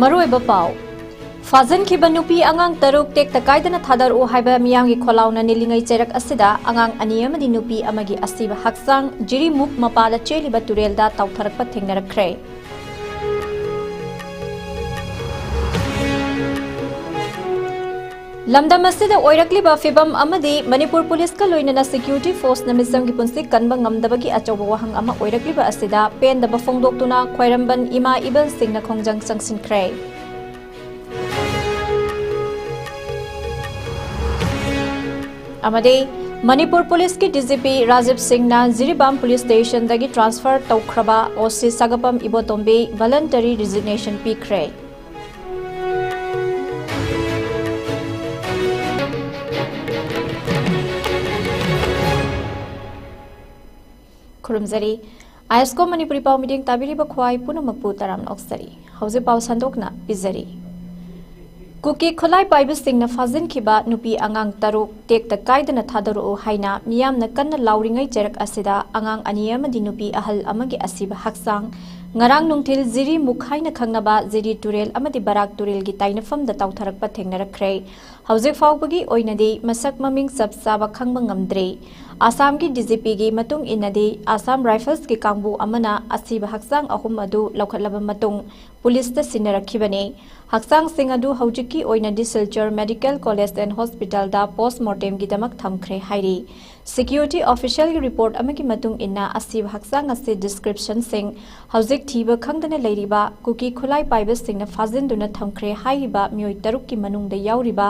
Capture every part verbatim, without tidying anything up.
ꯃꯔꯨꯑꯣꯏꯕ ꯄꯥꯎ꯫ ꯐꯥꯖꯤꯟꯈꯤꯕ ꯅꯨꯄꯤ ꯑꯉꯥꯡ ꯇꯔꯨꯛ ꯇꯦꯛꯇ ꯀꯥꯏꯗꯅ ꯊꯥꯗꯔꯛꯎ ꯍꯥꯏꯕ ꯃꯤꯌꯥꯝꯒꯤ ꯈꯣꯜꯂꯥꯎꯅ ꯅꯤꯜꯂꯤꯉꯩ ꯆꯩꯔꯛ ꯑꯁꯤꯗ ꯑꯉꯥꯡ ꯑꯅꯤ ꯑꯃꯗꯤ ꯅꯨꯄꯤ ꯑꯃꯒꯤ ꯑꯁꯤꯕ ꯍꯛꯆꯥꯡ ꯖꯤꯔꯤꯃꯨꯛ ꯃꯄꯥꯗ ꯆꯦꯜꯂꯤꯕ ꯇꯨꯔꯦꯜꯗ ꯇꯥꯎꯊꯔꯛꯄ ꯊꯦꯡꯅꯔꯛꯈ꯭ꯔꯦ꯫ ꯂꯝꯗꯝ ꯑꯁꯤꯗ ꯑꯣꯏꯔꯛꯂꯤꯕ ꯐꯤꯚꯝ ꯑꯃꯗꯤ ꯃꯅꯤꯄꯨꯔ ꯄꯨꯂꯤꯁꯀ ꯂꯣꯏꯅꯅ ꯁꯦꯀ꯭ꯌꯨꯔꯤꯇꯤ ꯐꯣꯔꯁꯅ ꯃꯤꯆꯝꯒꯤ ꯄꯨꯟꯁꯤ ꯀꯟꯕ ꯉꯝꯗꯕꯒꯤ ꯑꯆꯧꯕ ꯋꯥꯍꯪ ꯑꯃ ꯑꯣꯏꯔꯛꯂꯤꯕ ꯑꯁꯤꯗ ꯄꯦꯟꯗꯕ ꯐꯣꯡꯗꯣꯛꯇꯨꯅ ꯈ꯭ꯋꯥꯏꯔꯝꯕꯟ ꯏꯃꯥ ꯏꯕꯦꯜꯁꯤꯡꯅ ꯈꯣꯡꯖꯪ ꯆꯪꯁꯤꯟꯈ꯭ꯔꯦ꯫ ꯑꯃꯗꯤ ꯃꯅꯤꯄꯨꯔ ꯄꯨꯂꯤꯁꯀꯤ ꯗꯤ ꯖꯤ ꯄꯤ ꯔꯥꯖꯤꯕ ꯁꯤꯡꯅ ꯖꯤꯔꯤꯕꯥꯝ ꯄꯨꯂꯤꯁ ꯁ꯭ꯇꯦꯁꯟꯗꯒꯤ ꯇ꯭ꯔꯥꯟꯁꯐꯔ ꯇꯧꯈ꯭ꯔꯕ ꯑꯣ ꯁꯤ ꯁꯥꯒꯄꯝ ꯏꯕꯣꯇꯣꯝꯕꯤ ꯚꯣꯂꯟꯇꯔꯤ ꯔꯤꯖꯤꯒꯅꯦꯁꯟ ꯄꯤꯈ꯭ꯔꯦ꯫ ꯈꯨꯔꯨꯝꯖꯔꯤ꯫ ꯑꯥꯏ ꯑꯦꯁ ꯀꯣ ꯃꯅꯤꯄꯨꯔꯤ ꯄꯥꯎ ꯃꯤꯠꯌꯦꯡ ꯇꯥꯕꯤꯔꯤꯕ ꯈ꯭ꯋꯥꯏ ꯄꯨꯝꯅꯃꯛꯄꯨ ꯇꯔꯥꯝꯅ ꯑꯣꯛꯆꯔꯤ꯫ ꯍꯧꯖꯤꯛ ꯄꯥꯎ ꯁꯟꯗꯣꯛꯅ ꯄꯤꯖꯔꯤ꯫ ꯀꯨꯀꯤ ꯈꯨꯠꯂꯥꯏ ꯄꯥꯏꯕꯁꯤꯡꯅ ꯐꯥꯖꯤꯟꯈꯤꯕ ꯅꯨꯄꯤ ꯑꯉꯥꯡ ꯇꯔꯨꯛ ꯇꯦꯛꯇ ꯀꯥꯏꯗꯅ ꯊꯥꯗꯣꯔꯛꯎ ꯍꯥꯏꯅ ꯃꯤꯌꯥꯝꯅ ꯀꯟꯅ ꯂꯥꯎꯔꯤꯉꯩ ꯆꯩꯔꯛ ꯑꯁꯤꯗ ꯑꯉꯥꯡ ꯑꯅꯤ ꯑꯃꯗꯤ ꯅꯨꯄꯤ ꯑꯍꯜ ꯑꯃꯒꯤ ꯑꯁꯤꯕ ꯍꯛꯆꯥꯡ ꯉꯔꯥꯡ ꯅꯨꯡꯊꯤꯜ ꯖꯤꯔꯤ ꯃꯨꯛ ꯍꯥꯏꯅ ꯈꯪꯅꯕ ꯖꯤꯔꯤ ꯇꯨꯔꯦꯜ ꯑꯃꯗꯤ ꯕꯔꯥꯛ ꯇꯨꯔꯦꯜꯒꯤ ꯇꯥꯏꯅꯐꯝꯗ ꯇꯥꯎꯊꯔꯛꯄ ꯊꯦꯡꯅꯔꯛꯈ꯭ꯔꯦ꯫ ꯍꯧꯖꯤꯛ ꯐꯥꯎꯕꯒꯤ ꯑꯣꯏꯅꯗꯤ ꯃꯁꯛ ꯃꯃꯤꯡ ꯆꯞ ꯆꯥꯕ ꯈꯪꯕ ꯉꯝꯗ꯭ꯔꯤ꯫ ꯑꯁꯥꯝꯒꯤ ꯗꯤ ꯖꯤ ꯄꯤꯒꯤ ꯃꯇꯨꯡ ꯏꯟꯅꯗꯤ ꯑꯁꯥꯝ ꯔꯥꯏꯐꯜꯁꯀꯤ ꯀꯥꯡꯕꯨ ꯑꯃꯅ ꯑꯁꯤꯕ ꯍꯛꯆꯥꯡ ꯑꯍꯨꯝ ꯑꯗꯨ ꯂꯧꯈꯠꯂꯕ ꯃꯇꯨꯡ ꯄꯨꯂꯤꯁꯇ ꯁꯤꯟꯅꯔꯛꯈꯤꯕꯅꯤ꯫ ꯍꯛꯆꯥꯡꯁꯤꯡ ꯑꯗꯨ ꯍꯧꯖꯤꯛꯀꯤ ꯑꯣꯏꯅꯗꯤ ꯁꯤꯜꯆꯔ ꯃꯦꯗꯤꯀꯦꯜ ꯀꯣꯂꯦꯖ ꯑꯦꯟ ꯍꯣꯁꯄꯤꯇꯥꯜꯗ ꯄꯣꯁꯃꯣꯔꯇꯦꯝꯒꯤꯗꯃꯛ ꯊꯝꯈ꯭ꯔꯦ ꯍꯥꯏꯔꯤ꯫ ꯁꯦꯀ꯭ꯌꯨꯔꯤꯇꯤ ꯑꯣꯐꯤꯁꯤꯌꯦꯜꯒꯤ ꯔꯤꯄꯣꯔꯠ ꯑꯃꯒꯤ ꯃꯇꯨꯡ ꯏꯟꯅ ꯑꯁꯤꯕ ꯍꯛꯆꯥꯡ ꯑꯁꯤ ꯗꯤꯁꯀ꯭ꯔꯤꯞꯁꯟꯁꯤꯡ, ꯍꯧꯖꯤꯛ ꯊꯤꯕ ꯈꯪꯗꯅ ꯂꯩꯔꯤꯕ ꯀꯨꯀꯤ ꯈꯨꯠꯂꯥꯏ ꯄꯥꯏꯕꯁꯤꯡꯅ ꯐꯥꯖꯤꯟꯗꯨꯅ ꯊꯝꯈ꯭ꯔꯦ ꯍꯥꯏꯔꯤꯕ ꯃꯤꯑꯣꯏ ꯇꯔꯨꯛꯀꯤ ꯃꯅꯨꯡꯗ ꯌꯥꯎꯔꯤꯕ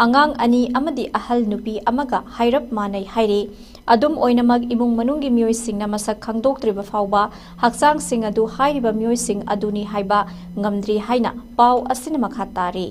ꯑꯉꯥꯡ ꯑꯅꯤ ꯑꯃꯗꯤ ꯑꯍꯜ ꯅꯨꯄꯤ ꯑꯃꯒ ꯍꯥꯏꯔꯞ ꯃꯥꯟꯅꯩ ꯍꯥꯏꯔꯤ꯫ ꯑꯗꯨꯝ ꯑꯣꯏꯅꯃꯛ, ꯏꯃꯨꯡ ꯃꯅꯨꯡꯒꯤ ꯃꯤꯑꯣꯏꯁꯤꯡꯅ ꯃꯁꯛ ꯈꯪꯗꯣꯛꯇ꯭ꯔꯤꯕ ꯐꯥꯎꯕ ꯍꯛꯆꯥꯡꯁꯤꯡ ꯑꯗꯨ ꯍꯥꯏꯔꯤꯕ ꯃꯤꯑꯣꯏꯁꯤꯡ ꯑꯗꯨꯅꯤ ꯍꯥꯏꯕ ꯉꯝꯗ꯭ꯔꯤ ꯍꯥꯏꯅ ꯄꯥꯎ ꯑꯁꯤꯅ ꯃꯈꯥ ꯇꯥꯔꯤ꯫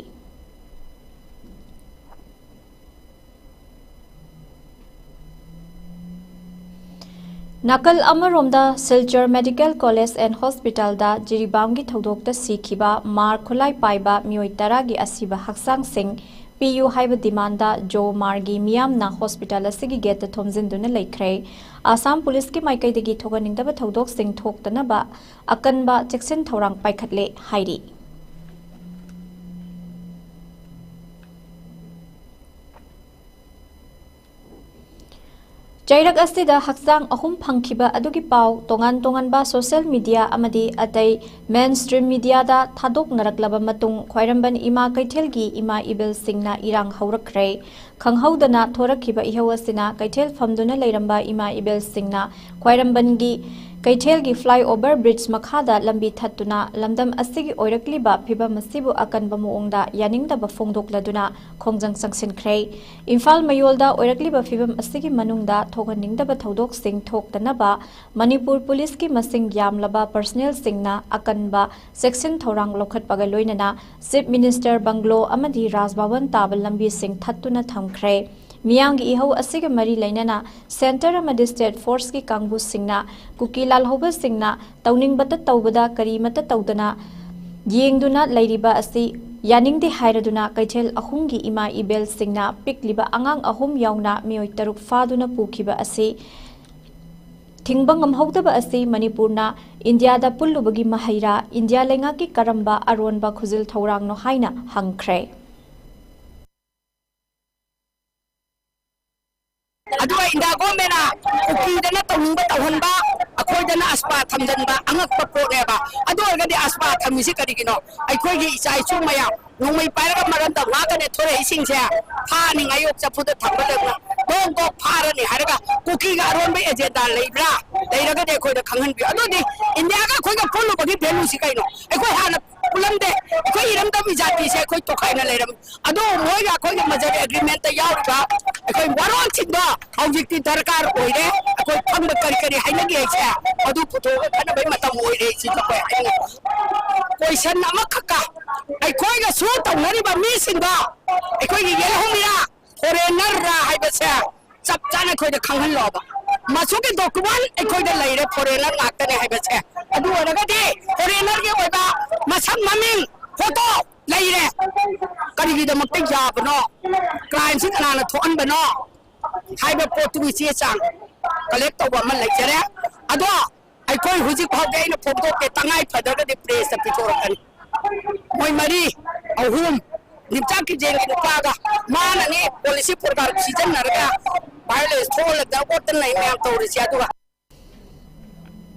ꯅꯥꯀꯜ ꯑꯃꯔꯣꯝꯗ, ꯁꯤꯜꯆꯔ ꯃꯦꯗꯤꯀꯦꯜ ꯀꯣꯂꯦꯖ ꯑꯦꯟ ꯍꯣꯁꯄꯤꯇꯥꯜꯗ ꯖꯤꯔꯤꯕꯥꯝꯒꯤ ꯊꯧꯗꯣꯛꯇ ꯁꯤꯈꯤꯕ ꯃꯥꯔ ꯈꯨꯠꯂꯥꯏ ꯄꯥꯏꯕ ꯃꯤꯑꯣꯏ ꯇꯔꯥꯒꯤ ꯑꯁꯤꯕ ꯍꯛꯆꯥꯡꯁꯤꯡ ꯄꯤꯌꯨ ꯍꯥꯏꯕ ꯗꯤꯃꯥꯟꯗ ꯖꯣ ꯃꯥꯔꯒꯤ ꯃꯤꯌꯥꯝꯅ ꯍꯣꯁꯄꯤꯇꯥꯜ ꯑꯁꯤꯒꯤ ꯒꯦꯠꯇ ꯊꯣꯝꯖꯤꯟꯗꯨꯅ ꯂꯩꯈ꯭ꯔꯦ꯫ ꯑꯁꯥꯝ ꯄꯨꯂꯤꯁꯀꯤ ꯃꯥꯏꯀꯩꯗꯒꯤ ꯊꯣꯛꯍꯟꯅꯤꯡꯗꯕ ꯊꯧꯗꯣꯛꯁꯤꯡ ꯊꯣꯛꯇꯅꯕ ꯑꯀꯟꯕ ꯆꯦꯛꯁꯤꯟ ꯊꯧꯔꯥꯡ ꯄꯥꯏꯈꯠꯂꯦ ꯍꯥꯏꯔꯤ꯫ ꯆꯩꯔꯛ ꯑꯁꯤꯗ ꯍꯛꯆꯥꯡ ꯑꯍꯨꯝ ꯐꯪꯈꯤꯕ ꯑꯗꯨꯒꯤ ꯄꯥꯎ ꯇꯣꯉꯥꯟ ꯇꯣꯉꯥꯟꯕ social media ꯑꯃꯗꯤ ꯑꯇꯩ main stream mediaꯗ ꯊꯥꯗꯣꯛꯅꯔꯛꯂꯕ ꯃꯇꯨꯡ, ꯈ꯭ꯋꯥꯏꯔꯝꯕꯟ ꯏꯃꯥ ꯀꯩꯊꯦꯜꯒꯤ ꯏꯃꯥ ꯏꯕꯦꯜꯁꯤꯡꯅ ꯏꯔꯥꯡ ꯍꯧꯔꯛꯈ꯭ꯔꯦ꯫ ꯈꯪꯍꯧꯗꯅ ꯊꯣꯔꯛꯈꯤꯕ ꯏꯍꯧ ꯑꯁꯤꯅ ꯀꯩꯊꯦꯜ ꯐꯝꯗꯨꯅ ꯂꯩꯔꯝꯕ ꯏꯃꯥ ꯏꯕꯦꯜꯁꯤꯡꯅ ꯈ꯭ꯋꯥꯏꯔꯝꯕꯟꯒꯤ ꯀꯩꯊꯦꯜꯒꯤ flyover bridge ꯃꯈꯥꯗ ꯂꯝꯕꯤ ꯊꯠꯇꯨꯅ ꯂꯝꯗꯝ ꯑꯁꯤꯒꯤ ꯑꯣꯏꯔꯛꯂꯤꯕ ꯐꯤꯚꯝ ꯑꯁꯤꯕꯨ ꯑꯀꯟꯕ ꯃꯑꯣꯡꯗ ꯌꯥꯅꯤꯡꯗꯕ ꯐꯣꯡꯗꯣꯛꯂꯗꯨꯅ ꯈꯣꯡꯖꯪ ꯆꯪꯁꯤꯟꯈ꯭ꯔꯦ꯫ ꯏꯝꯐꯥꯜ ꯃꯌꯣꯜꯗ ꯑꯣꯏꯔꯛꯂꯤꯕ ꯐꯤꯚꯝ ꯑꯁꯤꯒꯤ ꯃꯅꯨꯡꯗ ꯊꯣꯛꯍꯟꯅꯤꯡꯗꯕ ꯊꯧꯗꯣꯛꯁꯤꯡ ꯊꯣꯛꯇꯅꯕ ꯃꯅꯤꯄꯨꯔ ꯄꯨꯂꯤꯁꯀꯤ ꯃꯁꯤꯡ ꯌꯥꯝꯂꯕ personnelꯁꯤꯡꯅ ꯑꯀꯟꯕ ꯆꯦꯛꯁꯤꯟ ꯊꯧꯔꯥꯡ ꯂꯧꯈꯠꯄꯒ ꯂꯣꯏꯅꯅ Chief Minister bungalow ꯑꯃꯗꯤ ꯔꯥꯖ ꯚꯕꯟ ꯇꯥꯕ ꯂꯝꯕꯤꯁꯤꯡ ꯊꯠꯇꯨꯅ ꯊꯝꯈ꯭ꯔꯦ꯫ ꯃꯤꯌꯥꯝꯒꯤ ꯏꯍꯧ ꯑꯁꯤꯒ ꯃꯔꯤ ꯂꯩꯅꯅ centre ꯑꯃꯗꯤ state forceꯀꯤ ꯀꯥꯡꯕꯨꯁꯤꯡꯅ ꯀꯨꯀꯤ ꯂꯥꯜꯍꯧꯕꯁꯤꯡꯅ ꯇꯧꯅꯤꯡꯕꯇ ꯇꯧꯕꯗ ꯀꯔꯤꯃꯇ ꯇꯧꯗꯅ ꯌꯦꯡꯗꯨꯅ ꯂꯩꯔꯤꯕ ꯑꯁꯤ ꯌꯥꯅꯤꯡꯗꯦ ꯍꯥꯏꯔꯗꯨꯅ ꯀꯩꯊꯦꯜ ꯑꯍꯨꯝꯒꯤ ꯏꯃꯥ ꯏꯕꯦꯜꯁꯤꯡꯅ ꯄꯤꯛꯂꯤꯕ ꯑꯉꯥꯡ ꯑꯍꯨꯝ ꯌꯥꯎꯅ ꯃꯤꯑꯣꯏ ꯇꯔꯨꯛ ꯐꯥꯗꯨꯅ ꯄꯨꯈꯤꯕ ꯑꯁꯤ ꯊꯤꯡꯕ ꯉꯝꯍꯧꯗꯕ ꯑꯁꯤ ꯃꯅꯤꯄꯨꯔꯅ ꯏꯟꯗꯤꯌꯥꯗ ꯄꯨꯜꯂꯨꯕꯒꯤ ꯃꯍꯩꯔꯥ, ꯏꯟꯗꯤꯌꯥ ꯂꯩꯉꯥꯛꯀꯤ ꯀꯔꯝꯕ ꯑꯔꯣꯟꯕ ꯈꯨꯖꯤꯜ ꯊꯧꯔꯥꯡꯅꯣ ꯍꯥꯏꯅ ꯍꯪꯈ꯭ꯔꯦ꯫ ꯑꯗꯨꯒ ꯏꯟꯗꯤꯌꯥ ꯒꯣꯔꯃꯦꯟꯅ ꯀꯨꯀꯤꯗꯅ ꯇꯧꯅꯤꯡꯕ ꯇꯧꯍꯟꯕ, ꯑꯩꯈꯣꯏꯗꯅ ꯑꯁꯄꯥ ꯊꯝꯖꯤꯟꯕ ꯑꯉꯛꯄ ꯄꯣꯠꯅꯦꯕ꯫ ꯑꯗꯨ ꯑꯣꯏꯔꯒꯗꯤ ꯑꯁꯄꯥ ꯊꯝꯃꯤꯁꯤ ꯀꯔꯤꯒꯤꯅꯣ? ꯑꯩꯈꯣꯏꯒꯤ ꯏꯆꯥ ꯏꯁꯨ ꯃꯌꯥꯝ ꯅꯣꯡꯃꯩ ꯄꯥꯏꯔꯒ ꯃꯔꯝꯗ ꯉꯥꯛꯀꯅꯦ ꯊꯣꯔꯛꯏꯁꯤꯡꯁꯦ ꯐꯥꯅꯤꯡꯉꯥꯏ ꯌꯣꯛ ꯆꯐꯨꯗ ꯊꯝꯕ ꯂꯩꯕꯅ ꯗꯣꯡ ꯗꯣꯡ ꯐꯥꯔꯅꯤ ꯍꯥꯏꯔꯒ ꯀꯨꯀꯤꯒ ꯑꯔꯣꯟꯕ ꯑꯦꯖꯦꯟꯗꯥ ꯂꯩꯕ꯭ꯔꯥ? ꯂꯩꯔꯒꯗꯤ ꯑꯩꯈꯣꯏꯗ ꯈꯪꯍꯟꯕꯤꯌꯨ꯫ ꯑꯗꯨꯗꯤ ꯏꯟꯗꯤꯌꯥꯒ ꯑꯩꯈꯣꯏꯒ ꯄꯨꯜꯂꯨꯕꯒꯤ ꯚꯦꯂꯨꯁꯤ ꯀꯩꯅꯣ? ꯑꯩꯈꯣꯏ ꯍꯥꯟꯅ ꯄꯨꯜꯂꯝꯗꯦ꯫ ꯑꯩꯈꯣꯏ ꯏꯔꯝꯗꯝꯒꯤ ꯖꯥꯇꯤꯁꯦ ꯑꯩꯈꯣꯏ ꯇꯣꯈꯥꯏꯅ ꯂꯩꯔꯝꯃꯤ꯫ ꯑꯗꯨ ꯃꯣꯏꯒ ꯑꯩꯈꯣꯏꯒ ꯃꯖꯔ ꯑꯦꯒ꯭ꯔꯤꯃꯦꯟꯇ ꯌꯥꯎꯔꯤꯕ ꯑꯩꯈꯣꯏ ꯋꯥꯔꯣꯜꯁꯤꯡꯗꯣ ꯍꯧꯖꯤꯛꯇꯤ ꯗꯔꯀꯥꯔ ꯑꯣꯏꯔꯦ꯫ ꯑꯩꯈꯣꯏ ꯈꯪꯕ ꯀꯔꯤ ꯀꯔꯤ ꯍꯥꯏꯅꯒꯦ ꯍꯥꯏꯁꯦ ꯑꯗꯨ ꯄꯨꯊꯣꯛꯑꯒ ꯈꯟꯅꯕꯒꯤ ꯃꯇꯝ ꯑꯣꯏꯔꯦ꯫ ꯁꯤꯗ ꯑꯩꯈꯣꯏ ꯍꯥꯏꯅꯤꯡꯉꯤ꯫ ꯀꯣꯏꯁꯟ ꯑꯃꯈꯛꯀ ꯑꯩꯈꯣꯏꯒ ꯁꯨ ꯇꯧꯅꯔꯤꯕ ꯃꯤꯁꯤꯡꯗꯣ ꯑꯩꯈꯣꯏꯒꯤ ꯌꯦꯜꯍꯧꯃꯤꯔꯥ, ꯐꯣꯔꯦꯟꯅꯔꯔꯥ ꯍꯥꯏꯕꯁꯦ ꯆꯞ ꯆꯥꯅ ꯑꯩꯈꯣꯏꯗ ꯈꯪꯍꯜꯂꯣꯕ꯫ ꯃꯁꯨꯒꯤ ꯗꯣꯀꯨꯃꯦꯟ ꯑꯩꯈꯣꯏꯗ ꯂꯩꯔꯦ, ꯐꯣꯔꯦꯟꯅꯔ ꯉꯥꯛꯇꯅꯦ ꯍꯥꯏꯕꯁꯦ꯫ ꯑꯗꯨ ꯑꯣꯏꯔꯒꯗꯤ ꯐꯣꯔꯦꯟꯅꯔꯒꯤ ꯑꯣꯏꯕ ꯃꯁꯛ ꯃꯃꯤꯡ ꯐꯣꯇꯣ ꯂꯩꯔꯦ꯫ ꯀꯔꯤꯒꯤꯗꯃꯛꯇ ꯌꯥꯕꯅꯣ? ꯀ꯭ꯔꯥꯏꯝꯁꯤ ꯀꯅꯥꯅ ꯊꯣꯛꯍꯟꯕꯅꯣ ꯍꯥꯏꯕ ꯄꯣꯠꯇꯨꯒꯤ ꯆꯦ ꯆꯥꯡ ꯀꯂꯦꯛ ꯇꯧꯕ ꯑꯃ ꯂꯩꯖꯔꯦ꯫ ꯑꯗꯣ ꯑꯩꯈꯣꯏ ꯍꯧꯖꯤꯛ ꯐꯥꯎꯗꯤ ꯑꯩꯅ ꯐꯣꯡꯗꯣꯛꯇꯦ, ꯇꯉꯥꯏ ꯐꯗ꯭ꯔꯒꯗꯤ ꯄ꯭ꯔꯦꯁꯇ ꯄꯤꯊꯣꯔꯛꯀꯅꯤ꯫ ꯃꯣꯏ ꯃꯔꯤ, ꯑꯍꯨꯝ, ꯅꯤꯝꯆꯥꯛ ꯀꯤꯖꯦꯟꯒꯤ ꯅꯨꯄꯥꯒ ꯃꯥꯅꯅꯦ ꯄꯣꯂꯤꯁꯤ ꯄ꯭ꯔꯣꯒ꯭ꯔꯥꯝ ꯁꯤꯖꯤꯟꯅꯔꯒ ꯚꯥꯏꯑꯣꯂꯦꯟꯁ ꯊꯣꯛꯍꯜꯂꯛꯇꯅ ꯈꯣꯠꯇꯅ ꯂꯩ ꯃꯌꯥꯝ ꯇꯧꯔꯤꯁꯦ꯫ ꯑꯗꯨꯒ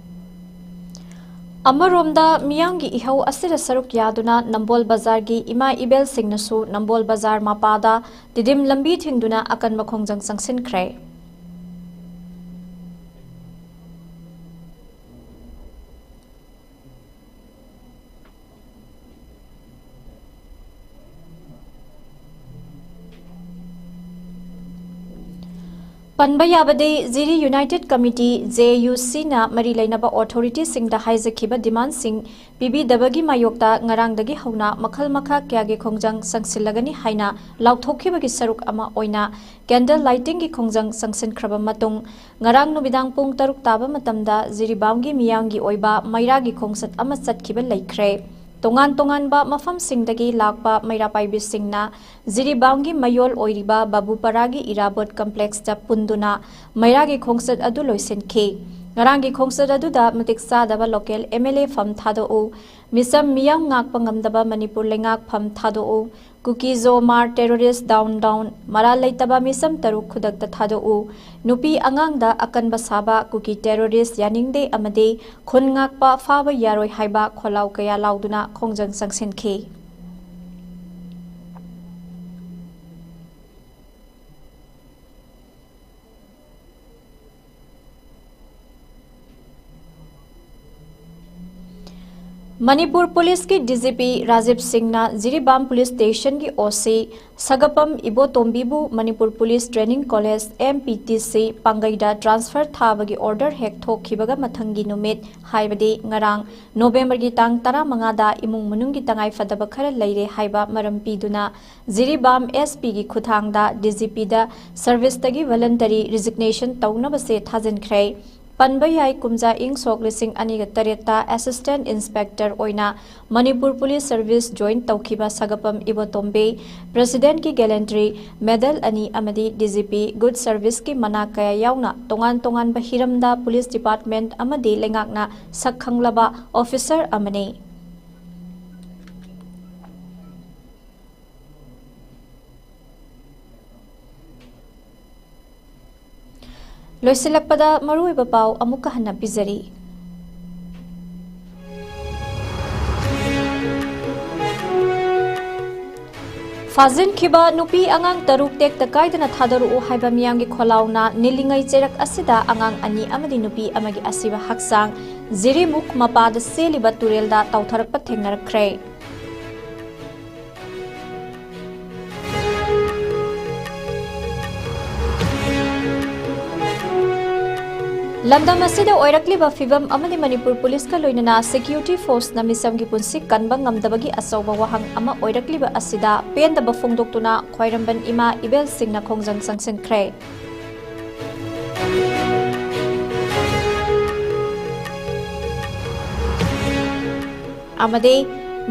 ꯑꯃꯔꯣꯝꯗ, ꯃꯤꯌꯥꯝꯒꯤ ꯏꯍꯧ ꯑꯁꯤꯗ ꯁꯔꯨꯛ ꯌꯥꯗꯨꯅ ꯅꯝꯕꯣꯜ ꯕꯖꯥꯔꯒꯤ ꯏꯃꯥ ꯏꯕꯦꯜꯁꯤꯡꯅꯁꯨ ꯅꯝꯕꯣꯜ ꯕꯖꯥꯔ ꯃꯄꯥꯗ ꯇꯤꯗꯤꯝ ꯂꯝꯕꯤ ꯊꯤꯡꯗꯨꯅ ꯑꯀꯟꯕ ꯈꯣꯡꯖꯪ ꯆꯪꯁꯤꯟꯈ꯭ꯔꯦ꯫ ꯄꯟꯕ ꯌꯥꯕꯗꯤ, ꯖꯤꯔꯤ ꯌꯨꯅꯥꯏꯇꯦꯗ ꯀꯃꯤꯇꯤ, ꯖꯦ ꯌꯨ ꯁꯤꯅ ꯃꯔꯤ ꯂꯩꯅꯕ ꯑꯣꯊꯣꯔꯤꯇꯤꯁꯤꯡꯗ ꯍꯥꯏꯖꯈꯤꯕ ꯗꯤꯃꯥꯟꯁꯤꯡ ꯄꯤꯕꯤꯗꯕꯒꯤ ꯃꯥꯌꯣꯛꯇ ꯉꯔꯥꯡꯗꯒꯤ ꯍꯧꯅ ꯃꯈꯜ ꯃꯈꯥ ꯀꯌꯥꯒꯤ ꯈꯣꯡꯖꯪ ꯆꯪꯁꯤꯜꯂꯒꯅꯤ ꯍꯥꯏꯅ ꯂꯥꯎꯊꯣꯛꯈꯤꯕꯒꯤ ꯁꯔꯨꯛ ꯑꯃ ꯑꯣꯏꯅ ꯀꯦꯟꯗꯜ ꯂꯥꯏꯇꯤꯡꯒꯤ ꯈꯣꯡꯖꯪ ꯆꯪꯁꯤꯟꯈ꯭ꯔꯕ ꯃꯇꯨꯡ, ꯉꯔꯥꯡ ꯅꯨꯃꯤꯗꯥꯡ ꯄꯨꯡ ꯇꯔꯨꯛ ꯇꯥꯕ ꯃꯇꯝꯗ ꯖꯤꯔꯤꯕꯥꯝꯒꯤ ꯃꯤꯌꯥꯝꯒꯤ ꯑꯣꯏꯕ ꯃꯩꯔꯥꯒꯤ ꯈꯣꯡꯆꯠ ꯑꯃ ꯆꯠꯈꯤꯕ ꯂꯩꯈ꯭ꯔꯦ꯫ ꯇꯣꯉꯥꯟ ꯇꯣꯉꯥꯟꯕ ꯃꯐꯝꯁꯤꯡꯗꯒꯤ ꯂꯥꯛꯄ ꯃꯩꯔꯥ ꯄꯥꯏꯕꯤꯁꯤꯡꯅ ꯖꯤꯔꯤꯕꯥꯝꯒꯤ ꯃꯌꯣꯜ ꯑꯣꯏꯔꯤꯕ ꯕꯥꯕꯨꯄꯥꯔꯥꯒꯤ ꯏꯔꯥꯕꯣꯠ ꯀꯝꯄ꯭ꯂꯦꯛꯁꯇ ꯄꯨꯟꯗꯨꯅ ꯃꯩꯔꯥꯒꯤ ꯈꯣꯡꯆꯠ ꯑꯗꯨ ꯂꯣꯏꯁꯤꯟꯈꯤ꯫ ꯉꯔꯥꯡꯒꯤ ꯈꯣꯡꯆꯠ ꯑꯗꯨꯗ ꯃꯇꯤꯛ ꯆꯥꯗꯕ ꯂꯣꯀꯦꯜ ꯑꯦꯝ ꯑꯦꯜ ꯑꯦ ꯐꯝ ꯊꯥꯗꯣꯛꯎ, ꯃꯤꯆꯝ ꯃꯤꯌꯥꯝ ꯉꯥꯛꯄ ꯉꯝꯗꯕ ꯃꯅꯤꯄꯨꯔ ꯂꯩꯉꯥꯛ ꯐꯝ ꯊꯥꯗꯣꯛꯎ, ꯀꯨꯀꯤ ꯖꯣ ꯃꯥꯔ ꯇꯦꯔꯣꯔꯤꯁ ꯗꯥꯎꯟ ꯗꯥꯎꯟ, ꯃꯔꯥꯜ ꯂꯩꯇꯕ ꯃꯤꯆꯝ ꯇꯔꯨꯛ ꯈꯨꯗꯛꯇ ꯊꯥꯗꯣꯛꯎ, ꯅꯨꯄꯤ ꯑꯉꯥꯡꯗ ꯑꯀꯟꯕ ꯁꯥꯕ ꯀꯨꯀꯤ ꯇꯦꯔꯣꯔꯤꯁ ꯌꯥꯅꯤꯡꯗꯦ ꯑꯃꯗꯤ ꯈꯨꯟ ꯉꯥꯛꯄ ꯐꯥꯕ ꯌꯥꯔꯣꯏ ꯍꯥꯏꯕ ꯈꯣꯜꯂꯥꯎ ꯀꯌꯥ ꯂꯥꯎꯗꯨꯅ ꯈꯣꯡꯖꯪ ꯆꯪꯁꯤꯟꯈꯤ꯫ ꯃꯅꯤꯄꯨꯔ ꯄꯨꯂꯤꯁꯀꯤ ꯗꯤ ꯖꯤ ꯄꯤ ꯔꯥꯖꯤꯕ ꯁꯤꯡꯅ ꯖꯤꯔꯤꯕꯥꯝ ꯄꯨꯂꯤꯁ ꯁ꯭ꯇꯦꯁꯟꯒꯤ ꯑꯣ ꯁꯤ ꯁꯒꯄꯝ ꯏꯕꯣꯇꯣꯝꯕꯤꯕꯨ Manipur police training college, M P T C, ꯄꯥꯡꯒꯩꯗ ꯇ꯭ꯔꯥꯟꯁꯐꯔ ꯊꯥꯕꯒꯤ ꯑꯣꯔꯗꯔ ꯍꯦꯛ ꯊꯣꯛꯈꯤꯕꯒ ꯃꯊꯪꯒꯤ ꯅꯨꯃꯤꯠ, ꯍꯥꯏꯕꯗꯤ ꯉꯔꯥꯡ, ꯅꯣꯕꯦꯝꯕꯔꯒꯤ ꯇꯥꯡ ꯇꯔꯥꯃꯉꯥꯗ ꯏꯃꯨꯡ ꯃꯅꯨꯡꯒꯤ ꯇꯉꯥꯏꯐꯗꯕ ꯈꯔ ꯂꯩꯔꯦ ꯍꯥꯏꯕ ꯃꯔꯝ ꯄꯤꯗꯨꯅ ꯖꯤꯔꯤꯕꯥꯝ ꯑꯦꯁ ꯄꯤꯒꯤ ꯈꯨꯠꯊꯥꯡꯗ ꯗꯤ ꯖꯤ ꯄꯤꯗ ꯁꯔꯚꯤꯁꯇꯒꯤ voluntary resignation ꯇꯧꯅꯕꯁꯦ ꯊꯥꯖꯤꯟꯈ꯭ꯔꯦ꯫ ꯄꯟꯕ ꯌꯥꯏ, ꯀꯨꯝꯖꯥ ꯏꯪ ꯁꯣꯛ ꯂꯤꯁꯤꯡ ꯑꯅꯤꯒ ꯇꯔꯦꯠꯇ assistant inspector ꯑꯣꯏꯅ ꯃꯅꯤꯄꯨꯔ ꯄꯨꯂꯤꯁ ꯁꯔꯚꯤꯁ join ꯇꯧꯈꯤꯕ ꯁꯒꯄꯝ ꯏꯕꯣꯇꯣꯝꯕꯤ presidentꯀꯤ gallantry medal ꯑꯅꯤ ꯑꯃꯗꯤ ꯗꯤ ꯖꯤ ꯄꯤ good serviceꯀꯤ ꯃꯅꯥ ꯀꯌꯥ ꯌꯥꯎꯅ ꯇꯣꯉꯥꯟ ꯇꯣꯉꯥꯟꯕ ꯍꯤꯔꯝꯗ ꯄꯨꯂꯤꯁ department ꯑꯃꯗꯤ ꯂꯩꯉꯥꯛꯅ ꯁꯛ ꯈꯪꯂꯕ officer ꯑꯃꯅꯤ꯫ ꯂꯣꯏꯁꯤꯜꯂꯛꯄꯗ ꯃꯔꯨꯑꯣꯏꯕ ꯄꯥꯎ ꯑꯃꯨꯛꯀ ꯍꯟꯅ ꯄꯤꯖꯔꯤ꯫ ꯐꯥꯖꯤꯟꯈꯤꯕ ꯅꯨꯄꯤ ꯑꯉꯥꯡ ꯇꯔꯨꯛ ꯇꯦꯛꯇ ꯀꯥꯏꯗꯅ ꯊꯥꯗꯣꯔꯛꯎ ꯍꯥꯏꯕ ꯃꯤꯌꯥꯝꯒꯤ ꯈꯣꯜꯂꯥꯎꯅ ꯅꯤꯜꯂꯤꯉꯩ ꯆꯩꯔꯛ ꯑꯁꯤꯗ ꯑꯉꯥꯡ ꯑꯅꯤ ꯑꯃꯗꯤ ꯅꯨꯄꯤ ꯑꯃꯒꯤ ꯑꯁꯤꯕ ꯍꯛꯆꯥꯡ ꯖꯤꯔꯤꯃꯨꯛ ꯃꯄꯥꯗ ꯆꯦꯜꯂꯤꯕ ꯇꯨꯔꯦꯜꯗ ꯇꯥꯎꯊꯔꯛꯄ ꯊꯦꯡꯅꯔꯛꯈ꯭ꯔꯦ꯫ ꯂꯝꯗꯝ ꯑꯁꯤꯗ ꯑꯣꯏꯔꯛꯂꯤꯕ ꯐꯤꯚꯝ ꯑꯃꯗꯤ ꯃꯅꯤꯄꯨꯔ ꯄꯨꯂꯤꯁꯀ ꯂꯣꯏꯅꯅ ꯁꯦꯀ꯭ꯌꯨꯔꯤꯇꯤ ꯐꯣꯔꯁꯅ ꯃꯤꯆꯝꯒꯤ ꯄꯨꯟꯁꯤ ꯀꯟꯕ ꯉꯝꯗꯕꯒꯤ ꯑꯆꯧꯕ ꯋꯥꯍꯪ ꯑꯃ ꯑꯣꯏꯔꯛꯂꯤꯕ ꯑꯁꯤꯗ ꯄꯦꯟꯗꯕ ꯐꯣꯡꯗꯣꯛꯇꯨꯅ ꯈ꯭ꯋꯥꯏꯔꯝꯕꯟ ꯏꯃꯥ ꯏꯕꯦꯜꯁꯤꯡꯅ ꯈꯣꯡꯖꯪ ꯆꯪꯁꯤꯟꯈ꯭ꯔꯦ꯫ ꯑꯃꯗꯤ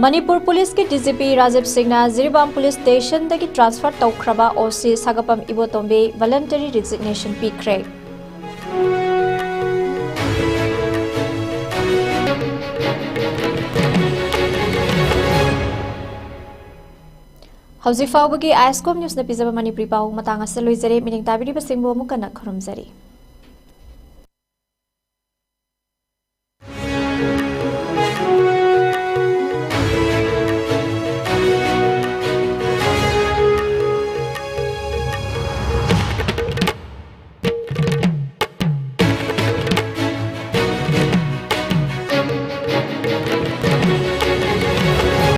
ꯃꯅꯤꯄꯨꯔ ꯄꯨꯂꯤꯁꯀꯤ ꯗꯤ ꯖꯤ ꯄꯤ ꯔꯥꯖꯤꯕ ꯁꯤꯡꯅ ꯖꯤꯔꯤꯕꯥꯝ ꯄꯨꯂꯤꯁ ꯁ꯭ꯇꯦꯁꯟꯗꯒꯤ ꯇ꯭ꯔꯥꯟꯁꯐꯔ ꯇꯧꯈ꯭ꯔꯕ ꯑꯣ ꯁꯤ ꯁꯥꯒꯄꯝ ꯏꯕꯣꯇꯣꯝꯕꯤ ꯚꯣꯂꯟꯇꯔꯤ ꯔꯤꯖꯤꯒꯅꯦꯁꯟ ꯄꯤꯈ꯭ꯔꯦ꯫ ꯍꯧꯖꯤꯛ ꯐꯥꯎꯕꯒꯤ ꯑꯥꯏ ꯑꯦꯁ ꯀꯣꯝ ꯅ꯭ꯌꯨꯁꯅ ꯄꯤꯖꯕ ꯃꯅꯤꯄꯨꯔꯤ ꯄꯥꯎ ꯃꯇꯥꯡ ꯑꯁꯤꯗ ꯂꯣꯏꯖꯔꯦ꯫ ꯃꯤꯠꯌꯦꯡ ꯇꯥꯕꯤꯔꯤꯕꯁꯤꯡꯕꯨ ꯑꯃꯨꯛ ꯍꯟꯅ ꯈꯨꯔꯨꯝꯖꯔꯤ꯫